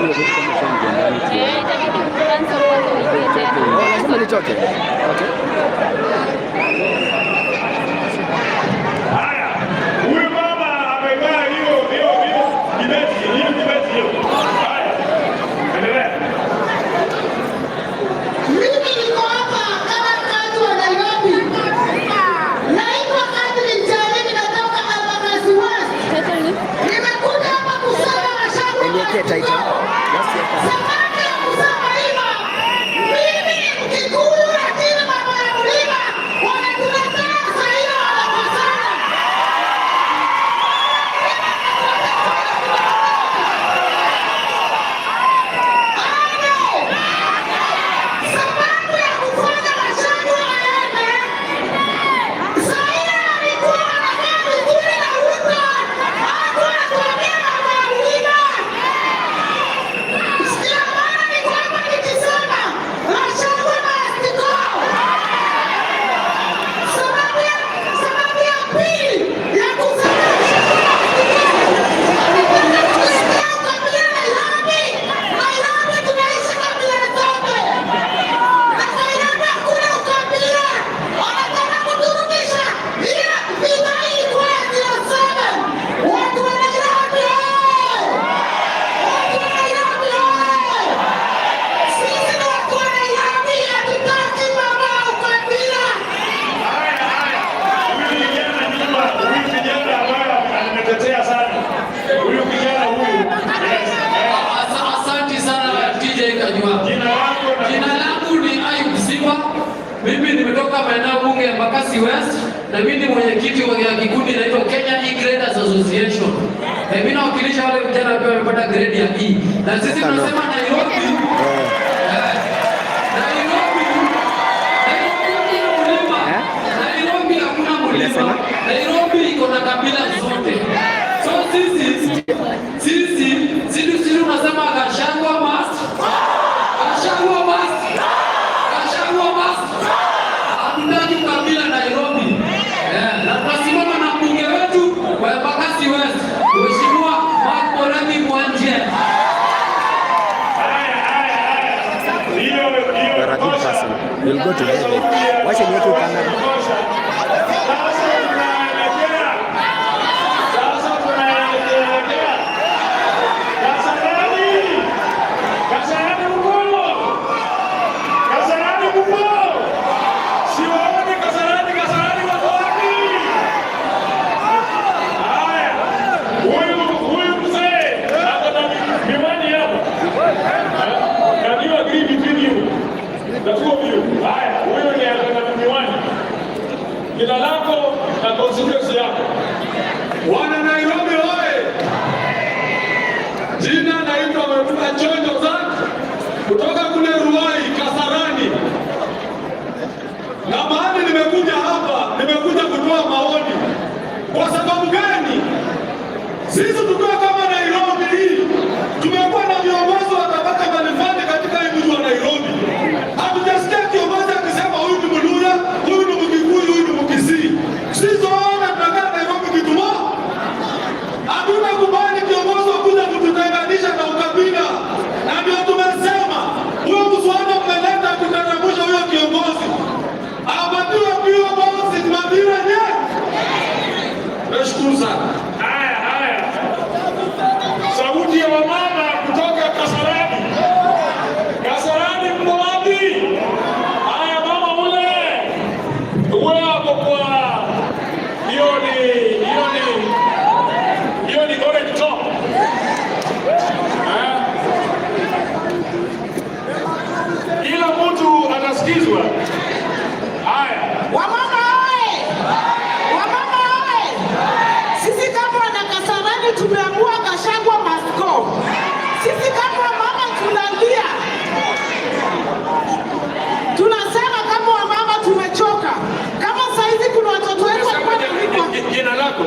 Hiyo kitu kama ushaingia ndani tu. Eh, itabidi cancel kwanza uingie tena. Oh, lazima nitoke. Okay. Haya, huyu mama amevaa hiyo kibeti, hiyo kibeti hiyo. Haya, endelea. Mimi niko hapa kama mkazi wa Nairobi. Naitwa Catherine Jalini, natoka Embakasi West. Title ni? Nimekuja hapa kusema Gachagua Niwekee title. Just weka. Sababu ya kusema hivyo, mimi ni Mkikuyu, lakini mambo ya mlima wanatuletea saa hiyo wanakosana. Bado sababu ya kufanya Gachagua aende, saa ile alikuwa anakaa vizuri na Ruto, hakuwa anatuambia mambo ya mlima. Sikia, maana ni kwamba nikisema Gachagua must go. Sababu ya pili ya kusema Gachagua must go, alikuja kutuletea ukabila Nairobi. Nairobi tunaishi kabila zote. Na Nairobi hakuna ukabila. Wanataka kuturudisha ile vita ilikuwa ya 07. Watu wa Nairobi, oye! Watu wa Nairobi, oye! Sisi ni watu wa Nairobi, hatutaki mambo ya ukabila. Haya, haya. Huyu kijana nyuma, huyu kijana ambaye ametetea sana. Huyu kijana huyu. Yes. Asante sana DJ Kajua. Jina lako na Jina langu ni Ayub Simba. Mimi nimetoka maeneo bunge ya Embakasi West na mimi ni mwenyekiti wa kikundi inaitwa Kenya E-Graders Association. Na mimi nawakilisha wale vijana ambao wamepata grade ya E. Na sisi tunasema Nairobi, Nairobi, Nairobi hakuna mlima. Eh? Nairobi hakuna mlima. Unasema? Nairobi iko na kabila zote. So sisi tunasema Gachagua must. Gachagua must. Gachagua must. Hatutaki ukabila Nairobi. Eh, na tunasimama na mbunge wetu wa Embakasi West, Mheshimiwa Mark Morathi Mwanje. Haya, haya, haya. Hiyo hiyo You are a good person. You'll go to heaven. Wacha niweke kamera. Sasa tunaelekea. Sasa tunaelekea. Kasarani. Kasarani mkono. Kasarani mkono. Siwaoni Kasarani, Kasarani wako wapi? Haya. Huyu mzee ako na miwani hapa. Can you agree between you? The two of you. Haya, huyu ni ako na miwani. Jina lako na constituency yako. Wana Nairobi oye! Jina naitwa Wekula Chonjo Zak kutoka kule Ruai Kasarani, na mahali nimekuja hapa, nimekuja kutoa maoni. Kwa sababu gani? Sisi tukiwa kama Nairobi hii tumekuwa na viongozi wa tabaka mbalimbali katika hii mji wa Nairobi. Hatujasikia kiongozi akisema huyu ni Mluhya, huyu ni Mkikuyu, huyu ni Mkisii. Sisi wote tunakaa Nairobi kitu moja. Hatutakubali kiongozi wa kuja kututenganisha na ukabila, na ndio tumesema huyo mswada mmeleta kuteremsha huyo kiongozi apatiwe P.O. Box Mathira nye. Nashukuru sana. Haya, haya. Sauti ya wamama kutoka Kasarani. Kasarani mko wapi? Haya, mama ule. Wewe hapo kwa hiyo ni orange top. Eh? Kila mtu atasikizwa. Haya. Wamama oye! Wamama oye! Sisi kama wana Kasarani tumeamua Gachagua must go. Sisi kama wamama tunalia, tunasema kama wamama tumechoka. Kama saizi kuna watoto wetu walikuwa wanalipwa. Jina lako?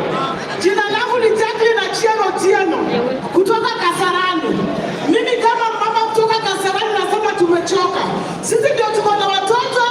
Jina langu ni Jacqueline Achieng Otieno kutoka Kasarani. Mimi kama mama kutoka Kasarani nasema tumechoka. Sisi ndio tuko na watoto.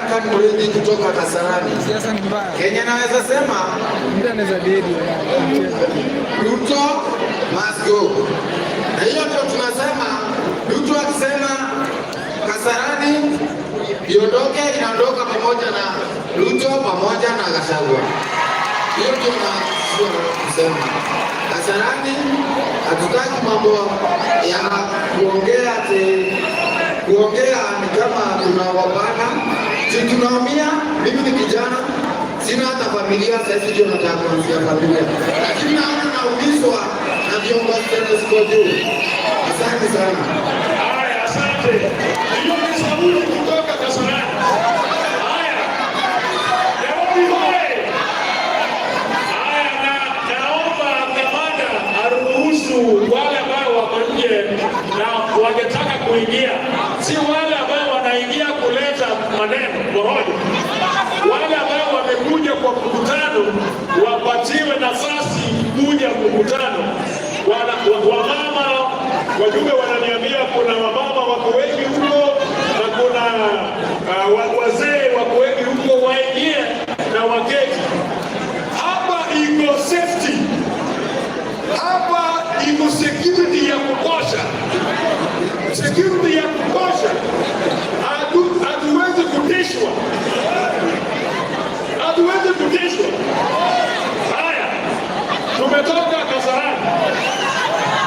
Duncan Murithi kutoka Kasarani. Siasa ni mbaya. Kenya naweza sema Mtu anaweza dedi mchezo. Ruto must go. Na hiyo ndio tunasema, Ruto akisema Kasarani iondoke, inaondoka pamoja na Ruto pamoja na Gachagua. Hiyo ndio na kusema. Kasarani hatutaki mambo ya kuongea ati kuongea ni kama tunaogombana, si tunaumia. Mimi ni kijana, sina hata familia, sasa hivi ndio nataka kuanzia familia, lakini naona naumizwa na viongozi tena ziko juu. Asante sana. Haya, asante. Hiyo ni sauti kutoka Kasarani. Haya, Nairobi hoye! Haya, na naomba kamanda aruhusu wale ambao wako nje na wangetaka kuingia, si wale ambao wanaingia kuleta maneno porojo. Wale ambao wamekuja kwa mkutano wapatiwe nafasi kuja mkutano. Wamama wajumbe wananiambia kuna wamama wako wengi huko na kuna wazee wako wengi huko, waingie na waketi. Hapa iko safety, hapa iko security ya kutosha, security ya kutosha. Hatuwezi kutishwa, hatuwezi kutishwa. Haya, tumetoka Kasarani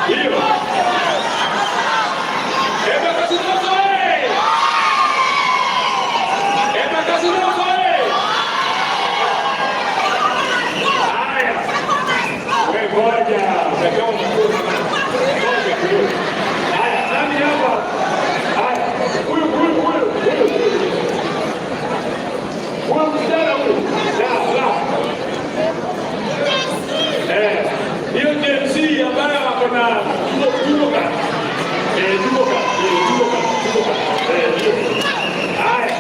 hiyo. Embakasi North oye! Embakasi North oye! Haya, we ngoja, utakiwa ngoja kidogo. Haya, nani hapa? Haya, huyu huyu huyu huyu huyu msichana huyu, la la, eh, hiyo Gen Z ambayo wako na tuko ka eh, tuko ka eh, tuko ka tuko ka eh, hiyo. Haya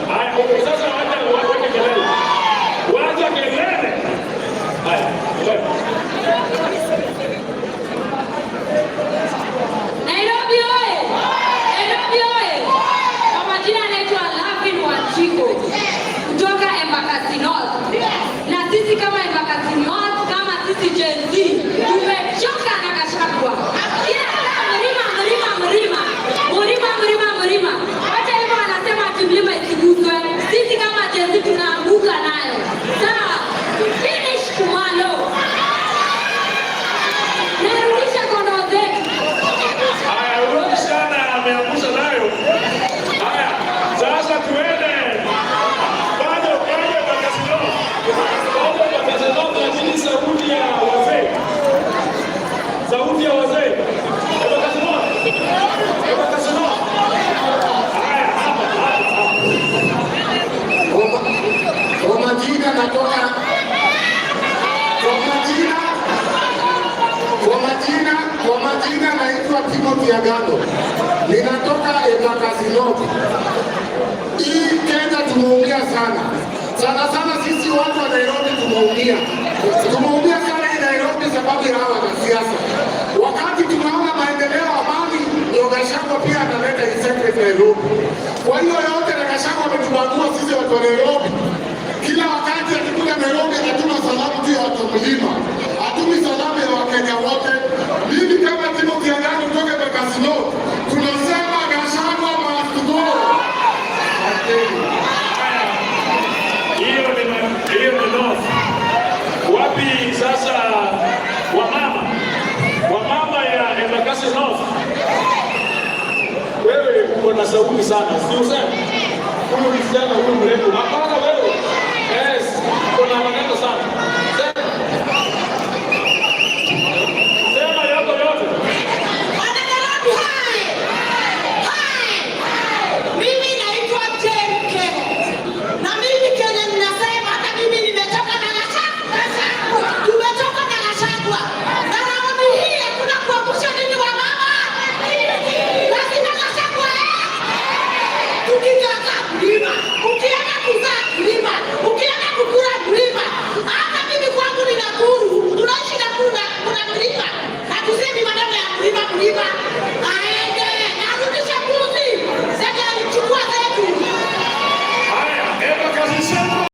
haya, okay, sasa wacha wacha kelele, wacha kelele. Haya, ngoja. Nairobi oye! Nairobi oye! Kwa majina anaitwa Lavin Wanjiku kutoka Embakasi North. Na sisi kama Embakasi North, kama sisi Gen Z, tumechoka na Gachagua. Kila saa mlima, mlima, mlima, mlima, mlima, mlima. Wacha hivyo wanasema ati mlima isiguswe. Sisi kama Gen Z tunaanguka nayo. Sawa? Finish Kumalo. Narudisha kondoo zetu. Haya, huyo msichana ameangusha nayo. Haya, sasa tuende bado bado Embakasi North. Bado Embakasi North, lakini sauti ya wazee, sauti ya wazee. Embakasi North, Embakasi North. Haya, hapa hapa hapa. Kwa majina natoka kwa majina naitwa Timothy Agano, ninatoka Embakasi North. Hii Kenya tumeumia sana sana sana, sisi watu wa Nairobi tumeumia, tumeumia sana hii Nairobi sababu ya hawa wanasiasa. Wakati tunaona maendeleo, amani, ndio Gachagua pia analeta insecurity Nairobi. Kwa hiyo yote na Gachagua ametubagua sisi watu wa Nairobi. Kila wakati akikuja Nairobi anatuma salamu tu ya watu wa mlima, hatumi salamu ya Wakenya wote. Mimi kama Timothy Agano kutoka Embakasi North tunasema Gachagua must go. Hiyo ni North. Wapi sasa wamama? Wamama ya Embakasi North. Wewe uko na sauti sana, si useme? Huyu msichana huyu mrefu. Hapana wewe. Yes, uko na maneno sana.